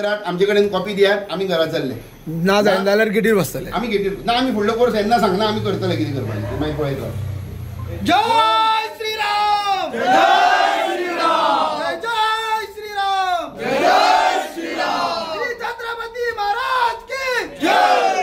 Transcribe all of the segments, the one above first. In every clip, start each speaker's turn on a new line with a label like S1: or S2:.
S1: करात, आमचे कडेन कॉपी दियात, आमी घरा चल्ले.
S2: ना जाल्यार गेटीर बसतले
S1: आमी. गेटीर ना, आमी फुडलो कोर्स येन्ना सांगना, आमी करतले कितें करपाचें मागीर पळयतलो.
S2: जय श्रीराम, जय श्रीराम, जय श्रीराम, जय श्रीराम. श्री छत्रपती महाराज की जय,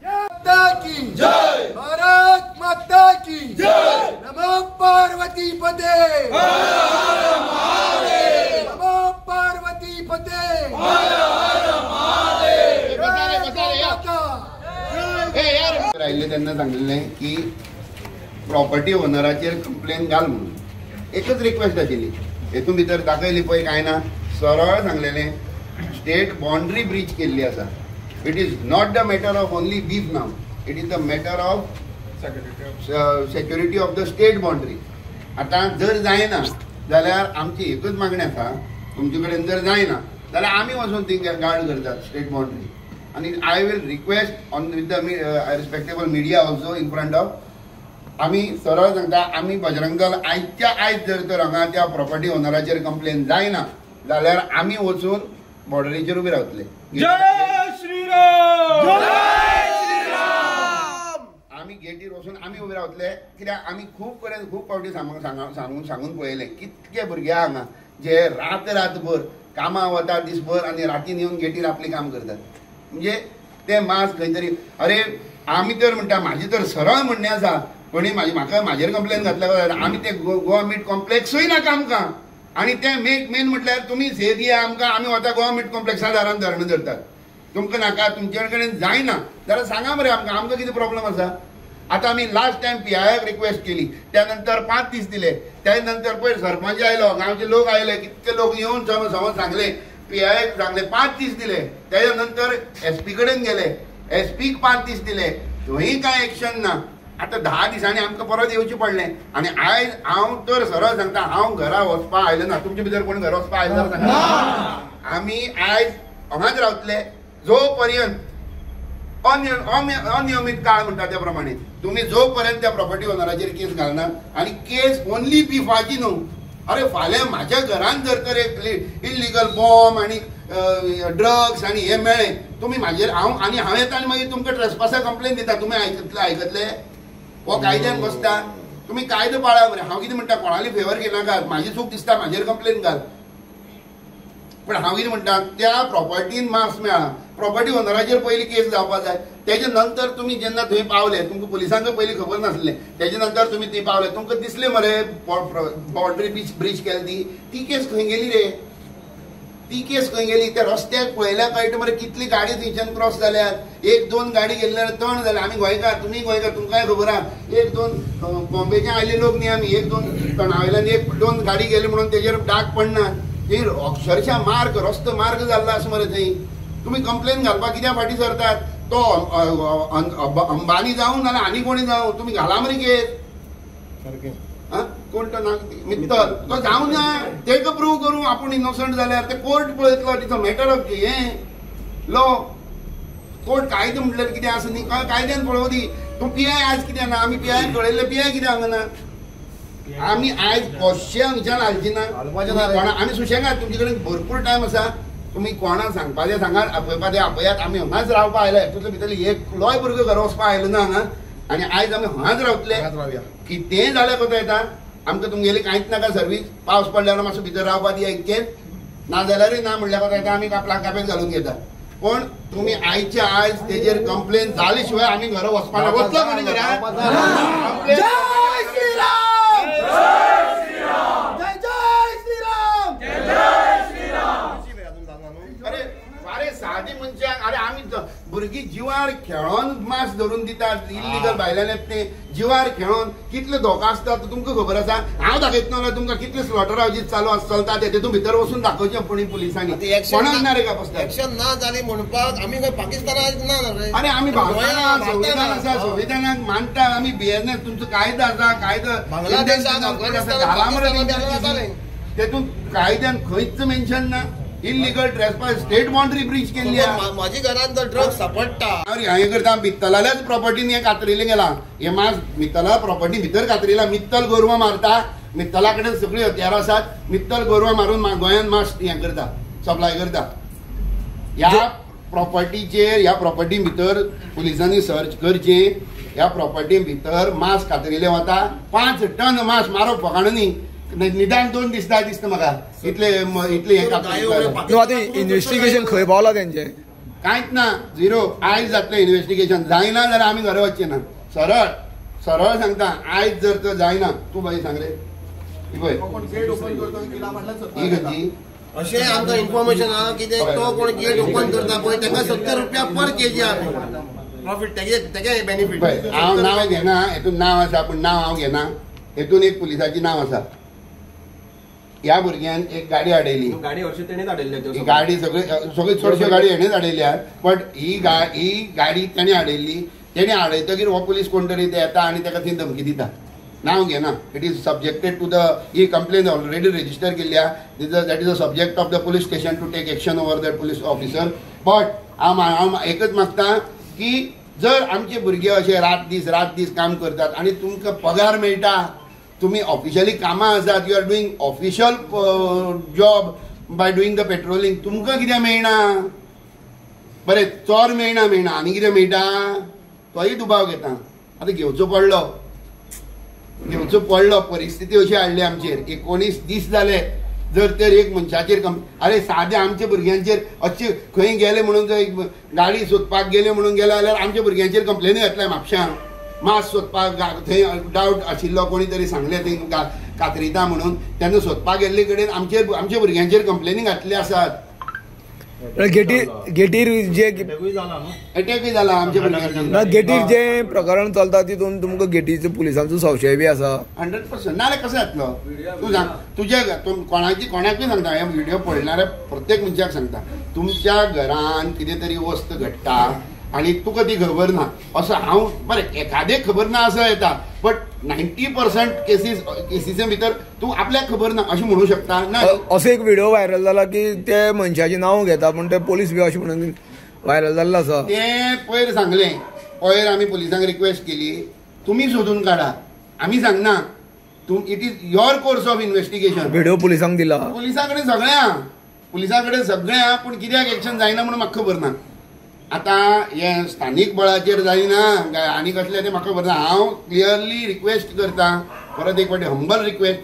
S2: माता की जय, भारत माता की जय. नमः पार्वती पते, हर हर महादेव. नमः पार्वती पते, हर हर महादेव.
S1: आयिल्ले तेन्ना सांगलें की प्रॉपर्टी ओनराचेर कंप्लेन घाल म्हणून. एकच रिक्वेस्ट आशिल्ली, हेतून भितर दाखयली पळय कांय ना, सरळ सांगलेलें स्टेट बाउंड्री ब्रीच केल्ली आसा. It is not the matter of only beef now, it is the matter of security of the state boundary. आतां जर जायना जाल्यार आमची एकूच मागणी आसा, तुमचे कडेन जर जायना जाल्यार आमी वचून ती गार्ड करतात स्टेट बाउंड्री. आनी I will request on with the respectable media also in front of, आमी सरळ सांगता आमी बजरंग दल आयच्या आयज जर तर हांगा त्या प्रॉपर्टी ओनराचेर कंप्लेन जायना जाल्यार आमी वचून बॉर्डरीचेर उबे रावतले.
S2: जय श्रीराम, जय श्रीराम.
S1: आमी गेटीर वचून आमी उबे रावतले, कित्याक आमी खूब कडेन खूब फावटी सांगून सांगून पळयलें कितके भुरगे हांगा जे रात रातभर कामां वता दिसभर आनी रातीन येवन गेटीर आपलें काम करतात. म्हणजे ते मास खंय तरी. अरे आमी तर म्हणटा, म्हाजें तर सरळ म्हणणें आसा, कोणी म्हाका म्हाजेर कंप्लेन घातल्या आमी ते गोवा मीट कॉम्प्लेक्सूय नाका आमकां. आनी ते मेन म्हटल्यार तुमी से दिया आमकां, आमी वता गोवा मीट कॉम्प्लेक्सा दारान धरणं धरतात. तुमकां नाका, तुमचे कडेन जायना जाल्यार सांगा मरे आमकां, आमकां कितें प्रॉब्लम आसा. आतां आमी लास्ट टायम पीआयक रिक्वेस्ट केली, त्या नंतर 5 दीस दिले, त्या नंतर पयर सरपंच आयलो, गांवचे लोक आयले, कितके लोक येवन समज सांगले, पीआयक सांगले, 5 दीस दिले. त्याच्या नंतर एसपी कडेन गेले, एसपीक 5 दीस दिले, थंय कांय एक्शन ना. आतां 10 दिसांनी आमकां परत येवचें पडलें. आनी आयज हांव तर सरळ सांगता, हांव घरा वचपाक आयलो ना. तुमचे भितर कोण घरा वचपाक आयलो जाल्यार सांगा. आमी आयज हांगाच रावतले जो पर्यंत अनियमीत काळ म्हणटा त्या प्रमाणे तुमी जो पर्यंत त्या प्रॉपर्टी ओनराचेर केस घालना. आनी केस ओनली बिफाची न्हू, अरे फाल्यां म्हाज्या घरान जर तर एक इल्लिगल बॉम्ब आनी ड्रग्स आनी हे मेळ्ळें तुमी म्हाजेर, हांव आनी हांव येता आनी मागीर तुमकां ट्रेसपासा कंप्लेन दिता. तुमी आयकतले हो कायद्यान बसता, तुमी कायदो पाळा मरे. हांव कितें म्हणटा, कोणाली फेवर घेनाकात, म्हाजी चूक दिसता म्हाजेर कंप्लेन घाल, पूण हांव कितें म्हणटा त्या प्रॉपर्टीन मार्क्स मेळ्ळा, प्रॉपर्टी ओनराचेर पयलीं केस जावपा जाय. तेजे नंतर तुमी जेन्ना थंय पावले, तुमकां पुलिसांक पयलीं खबर नासलें, तेजे नंतर तुमी थंय पावले, तुमकां दिसलें मरे बाउंड्री ब्रीच केली ती केस खंय गेली रे, ती केस खंय गेली. त्या रस्त्याक पळयल्यार कळटा मरे कितली गाडी थंयच्यान क्रॉस जाल्यात, 1-2 गाडी गेल्ल्यार तण जाल्या. आमी गोंयकार, तुमी गोंयकार, तुमकांय खबर आहा, 1-2 बॉम्बेचे आयले लोक न्ही आमी, 1-2 तणावयल्यान 1-2 गाडी गेली म्हणून तेजेर डाग पडना. थंय अक्षरशा मार्ग रस्तो मार्ग जाल्लो आसा मरे. थंय तुमी कंप्लेन घालपाक कित्याक फाटीं सरतात? तो अंबानी जावं नाल्यार आनी कोणी जावं, तुमी घाला मरे केस. कोण तो ना मित्तल तो जावं ना, तेका प्रूव करूं आपूण इनोसंट जाल्यार ते कोर्ट पळयतलो. It's a matter of हें लॉ. कोर्ट कायदो म्हटल्यार कितें आसा न्ही, कायद्यान पळोवं दी. तूं पीआय आज कितें ना, आमी पीआय कळयल्लें, पीआय कितें हांगा ना. आमी आयज कशें हांगच्यान हालची ना, आमी सुशेगाद, तुमचे कडेन भरपूर टायम आसा, तुमी कोणा सांगपाचें सांगात, आपयपा तें आपयात. आमी हांगाच रावपा आयले, तितले भितर एकलोय भुरगो घरा वचपा आयलो ना हांगा, आनी आयज आमी हांगाच रावतले. कितेंय जाल्यार कोता येता, आमकां तुमगेली कांयच नाका सर्वीस. पावस पडल्यार मातसो भितर रावपा दिया इतकेंच, ना जाल्यारूय ना म्हणल्यार कोता येता, आमी आपल्या कापेत घालून घेता. पण तुमी आयच्या आयज तेजेर कंप्लेन जाले शिवाय आमी घरा वचपा ना. वतलो कोणी घरा?
S2: जय श्रीराम, जय श्रीराम, जय जय श्रीराम, जय जय श्रीराम.
S1: अरे अरे सादी मनशांक, अरे आमी भुरगीं जिवार खेळोन मास धरून दितात, इल्लिगल भायल्यान येता ते जिवार खेळोन कितले धोको आसता तो तुमकां खबर आसा. हांव दाखयतना जाल्यार तुमकां कितले स्लॉटर हावजीस चालू आसा चलता ते तेतून भितर वचून दाखोवचें कोणी पुलिसांनी. कोणाक ना रे का बसता
S3: एक्शन ना जाली म्हणपाक आमी पाकिस्तानाक ना रे.
S1: अरे आमी भारतान संविधान आसा, संविधानाक मानता आमी. बीएनएस तुमचो कायदो आसा, कायदो
S3: बांगलादेशाक
S1: तेतून कायद्यान खंयच मेन्शन ना illegal trespass state boundary breach केल्ली.
S3: म्हाजी घरान जर ड्रग्स सापडटा
S1: हें करता. मित्तलाल्याच प्रॉपर्टीन हें कातरिलें गेलां, हें मास मित्तला प्रॉपर्टी भितर कातरिला. मित्तल गोरवां मारता, मित्तला कडेन सगळीं हत्यारां आसात, मित्तल गोरवां मारून गोंयांत मास हें करता, सप्लाय करता. ह्या प्रॉपर्टीचेर, ह्या प्रॉपर्टी भितर पुलिसांनी सर्च करची. ह्या प्रॉपर्टी भितर मांस कातरिल्लें वता, 5 टन मांस मारप फकाणां न्ही, निदान 2 दीस जाय दिसता म्हाका इतले इतले हें कातरिल्लें.
S4: आतां इन्व्हेस्टिगेशन खंय पावला तेंचें?
S1: कांयच ना, झिरो. आयज जातलें इन्व्हेस्टिगेशन, जायना जाल्यार आमी घरा वचचे ना. सरळ सरळ सांगता, आयज जर तर जायना, तूं बाई सांग रे, ही पळय ही खंयची
S3: अशें आमकां इन्फॉर्मेशन आहा की तो कोण गेट ओपन करता पळय ताका 70 रुपया पर केजी आमी प्रॉफीट, तेगे बेनिफीट.
S1: हांव नांव घेना, हेतून नांव आसा पूण नांव हांव घेना. हेतून एक पुलिसाचें नांव आसा. ह्या भुरग्यान एक गाडी हाडयली,
S5: गाडी हरशीं तेणेच हाडयल्ली,
S1: ही गाडी सगळी सगळी चडश्यो गाडी हेणेच हाडयल्या, बट ही गाडी तेणें हाडयल्ली. तेणें हाडयतकीर हो पुलीस कोण तरी ते येता आनी ताका थंय धमकी दिता. नांव घेना. It is subjected to the he complain already register केल्ली आहा. That is a subject of the police station to take action over that police officer. But हांव एकच मागता की जर आमचे भुरगे अशे रात दीस काम करतात आनी तुमकां पगार मेळटा, तुमी ऑफिशियली कामां आसात, you are doing official job by doing the patrolling, तुमकां कित्याक मेळना? बरें, चोर मेळना मेळना आनी कितें मेळटा तोय दुबाव घेता. आतां घेवचो पडलो, परिस्थिती अशी हाडली आमचेर. 19 दीस जाले जर तर एक मनशाचेर अरे सादे आमच्या भुरग्यांचेर अशे खंय गेले म्हणून गाडी सोदपाक गेले म्हणून गेले जाल्यार आमच्या भुरग्यांचेर कंप्लेनी घातल्या म्हापश्यां. मांस सोदपाक थंय डावट आशिल्लो कोणी तरी सांगलें थंय कातरिता म्हणून, तेन्ना सोदपाक गेल्ले कडेन आमच्या भुरग्यांचेर कंप्लेनी घातल्यो आसात.
S4: गेटीर जे
S1: एटॅकूय जाला आमच्या भुरग्यांचेर.
S4: गेटीर जे प्रकरण चलता तितून तुमकां गेटीचो पुलिसांचो संशय बी आसा
S1: 100%. नाजाल्यार कसो जातलो तूं सांग? तुज्या कोणाकूय सांगता, हे व्हिडिओ पळयणाऱ्या प्रत्येक मनशाक सांगता, तुमच्या घरान कितें तरी वस्त घडटा आनी तुका ती खबर ना असो हांव, बरें एखादें खबर ना असो येता, बट 90% केसीसे भितर तूं आपल्याक खबर ना अशें म्हणू शकता ना.
S4: असो एक व्हिडिओ व्हायरल जाला की ते मनशाचें नांव घेता पूण ते पोलीस बी अशें म्हणून व्हायरल जाल्लो आसा.
S1: तें पयर सांगलें, पयर आमी पुलिसांक रिक्वेस्ट केली तुमी सोदून काडा, आमी सांगना, तूं it is your course of investigation.
S4: Video पुलिसांक दिला,
S1: पुलिसां कडेन सगळ्या, पुलिसां कडेन सगळ्या, पूण कित्याक एक्शन जायना म्हणून म्हाका खबर ना. आतां हें स्थानीक बळाचेर जायना आनी कसलें तें म्हाका खबर ना. हांव क्लियरली रिक्वेस्ट करता, परत एक फावटी हंबल रिक्वेस्ट,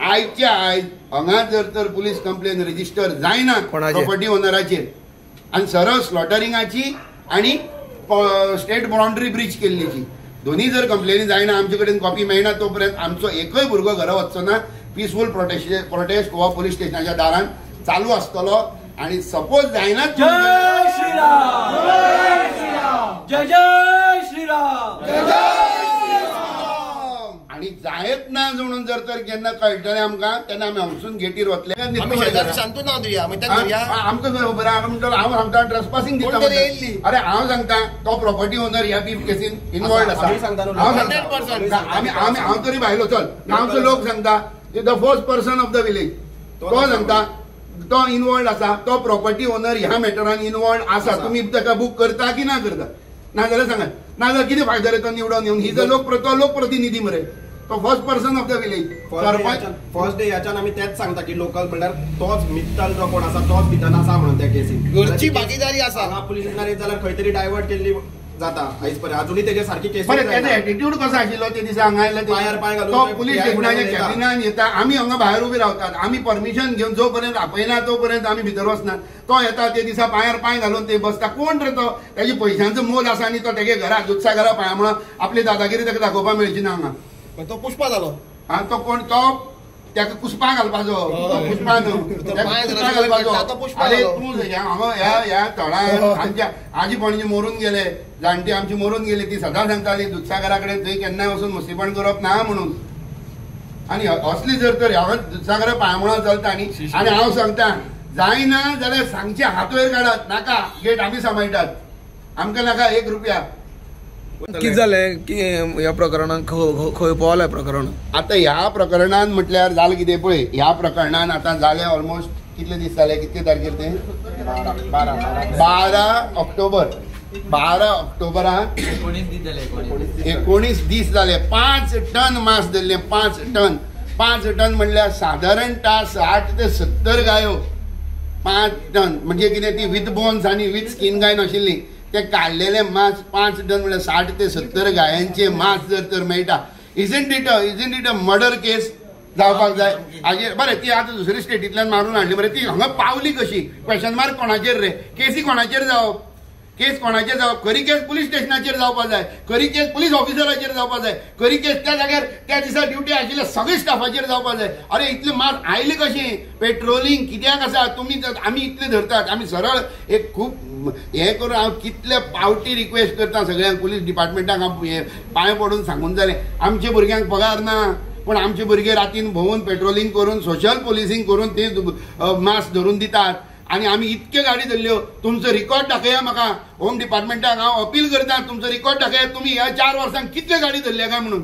S1: आयच्या आयज हांगा जर तर पुलीस कंप्लेन रजिस्टर जायना प्रॉपर्टी ओनराचेर आनी सरळ स्लॉटरिंगाची आनी स्टेट बाउंड्री ब्रीच केल्लीची दोन्ही जर कंप्लेनी जायना, आमचे कडेन कॉपी मेळना, तो पर्यंत आमचो एकय भुरगो घरा वचचो ना. पिसफूल प्रोटेस्ट हो पुलीस स्टेशनाच्या दारान चालू आसतलो. आनी सपोज जायना,
S2: जय श्रीराम, जय श्रीराम, जय जय श्रीराम, जय जय श्रीराम.
S1: आनी जायत ना म्हणून जर तर केन्ना कळटलें आमकां तेन्ना आमी हांगसून गेटीर वतले.
S3: शांतू ना दिया
S1: आमकां खबर आहा म्हणटलो हांव सांगता ट्रेसपासिंग दिता. अरे हांव सांगता तो प्रॉपर्टी ओनर ह्या बीफ केसीन इनवॉल्ड आसा. हांव सांगता आमी आमी हांव तरी भायलो, चल गांवचो लोक सांगता, the first person of the village तो सांगता तो इनवॉल्ड आसा, तो प्रॉपर्टी ओनर ह्या मॅटरान इनवॉल्ड आसा. तुमी ताका बूक करता की ना करता? नाजाल्यार सांगात, नाजाल्यार कितें फायदो रे तो निवडून येवन? ही जर तो लोकप्रतिनिधी मरे, तो first person of the village.
S5: Sarpanch first day ह्याच्यान आमी तेच सांगता की लोकल म्हणल्यार तोच मित्तल जो कोण आसा तोच भितर आसा म्हणून त्या केसीन
S3: घरची भागीदारी आसा.
S5: हांगा पुलीस स्टेशनार येत जाल्यार खंय तरी डायवर्ट केल्ली जाता आयज पर्यंत अजूनय तेजे सारकी केस.
S1: बरें, तेजो एटिट्यूड कसो आशिल्लो ते दिसा हांगा आयले
S5: पांयार पांय घालून
S1: तो पुलीस स्टेशनाच्या कॅबिनान येता, आमी हांगा भायर उबी रावतात, आमी परमिशन घेवन जो पर्यंत आपयना तो पर्यंत आमी भितर वचना. तो येता ते दिसा पांयार पांय घालून ते बसता. कोण रे तो? तेजे पयशांचो मोल आसा आनी तो तेगे घरा दुधसागरा पांया म्हणून आपली दादागिरी ताका दाखोवपाक मेळची ना हांगा.
S3: तो पुष्पा जालो.
S1: आनी तो कोण? तो ताका कुसपा घालपाचो, पुष्पा न्हू, घालपाचो. अरे तूं हांगा ह्या ह्या थळार आमच्या आजी पणजी मरून गेले, जाणटी आमची मरून गेली, ती सदां सांगताली दुधसागरा कडेन थंय केन्नाय वचून मुस्तीपण करप ना म्हणून. आनी असली जर तर ह्या दुधसागरा पांयामुळां चलता. आनी आनी हांव सांगता जायना जाल्यार सांगचे हात वयर काडात, नाका गेट आमी सांबाळटात, आमकां नाका 1 रुपया.
S4: कितें जालें की ह्या प्रकरणान खंय पावलें प्रकरण?
S1: आतां ह्या प्रकरणान म्हटल्यार जालें कितें पळय, ह्या प्रकरणान आतां जालें ऑलमोस्ट कितले दीस जाले, कितले तारखेर ते 12 ऑक्टोबर, 12 ऑक्टोबराक 19 दीस जाले. 5 टन मांस धरलें, 5 टन. 5 टन म्हणल्यार सादारणता 60 ते 70 गायो. 5 टन म्हणजे कितें ती विथ बोन्स आनी विथ स्कीन गाय नाशिल्ली, ते काडलेले मांस 5 टन म्हणल्यार 60 ते 70 गायांचे मांस जर तर मेळटा. Isn't it a murder case जावपाक जाय. हाजेर बरें ती आतां दुसरे स्टेटींतल्यान मारून हाडली, बरें ती हांगा पावली कशी, क्वेशन मार्क कोणाचेर रे? केसी कोणाचेर जावप? केस कोणाचेर जावप? खरी केस पुलीस स्टेशनाचेर जावपाक जाय, खरी केस पुलीस ऑफिसराचेर जावपाक जाय, खरी केस त्या जाग्यार त्या दिसा ड्युटी आशिल्ल्या सगळे स्टाफाचेर जावपाक जाय. अरे इतले मास आयले कशें? पेट्रोलिंग कित्याक आसा? तुमी आमी इतले धरतात, आमी सरळ एक खूब हें करून हांव कितले पावटी रिक्वेस्ट करता सगळ्यांक, पुलीस डिपार्टमेंटाक हांव पांय पडून सांगून जालें, आमच्या भुरग्यांक पगार ना, पण आमचे भुरगे रातीन भोंवून पेट्रोलिंग करून सोशल पोलिसींग करून ते मास धरून दितात. आनी आमी इतक्यो गाडी धरल्यो, तुमचो रिकॉर्ड दाखया म्हाका. होम डिपार्टमेंटाक हांव अपील करता, तुमचो रिकॉर्ड दाखया, तुमी ह्या 4 वर्सांक कितल्यो गाडी धरल्या काय म्हणून.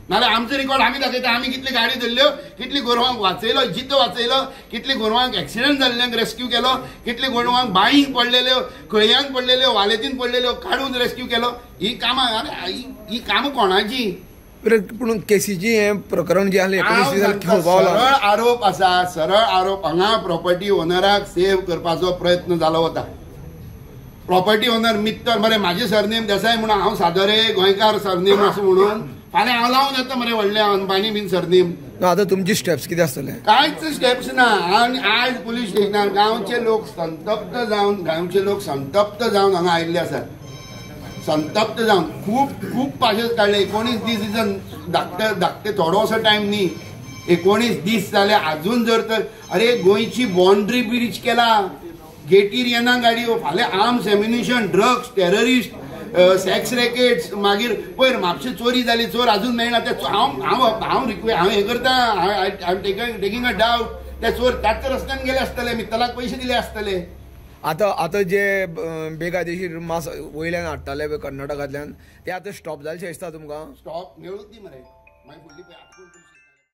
S1: नाल्यार आमचो रिकॉर्ड आमी दाखयता, आमी कितली गाडी धरल्यो, कितली गोरवांक वाचयलो, जितो वाचयलो, कितली गोरवांक एक्सिडंट जाल्ल्यांक रेस्क्यू केलो, कितली गोरवांक बांयक पडलेल्यो, खळयांक पडलेल्यो, वालेतीन पडलेल्यो काडून रेस्क्यू केलो. ही कामां, अरे ही कामां कोणाची?
S4: पूण केसीची हें प्रकरण जें आसलें
S1: सरळ आरोप आसा, सरळ आरोप. हांगा प्रॉपर्टी ओनराक सेव करपाचो प्रयत्न जालो वता. प्रॉपर्टी ओनर मित्तल मरे म्हाजें सरनेम देसाय म्हणून हांव सादरे गोंयकार सरनेम आसा म्हणून फाल्यां हांव लावन येता मरे व्हडले अंबानी बीन सरनेम.
S4: आतां तुमची स्टेप्स कितें आसतले?
S1: कांयच स्टेप्स ना. आनी आयज पुलीस स्टेशनार गांवचे लोक संतप्त जावन, गांवचे लोक संतप्त जावन हांगा आयिल्ले आसात. संतप्त जावन खूब खूब पाशेस काडले. 19 दीस is धाकटे धाकटे थोडोसो टायम न्ही, 19 दीस जाले आजून जर तर. अरे गोंयची बाउंड्री ब्रिज केला, गेटीर येना गाडयो, फाल्यां arms, ammunition, drugs, terrorist, sex rackets, मागीर पयर म्हापशे चोरी जाली, चोर आजून मेळना. ते हांव हांव हांव रिक्वे हांव हें करता, I am taking a doubt, ते चोर त्याच रस्त्यान गेले आसतले, मित्तलाक पयशे दिले आसतले.
S4: आतां आतां जे बेकायदेशीर मास वयल्यान हाडटाले पळय कर्नाटकांतल्यान, ते आतां स्टॉप जालेशें दिसता तुमकां?
S1: स्टॉप मेळूच न्ही मरे, मागीर फुडली पळय.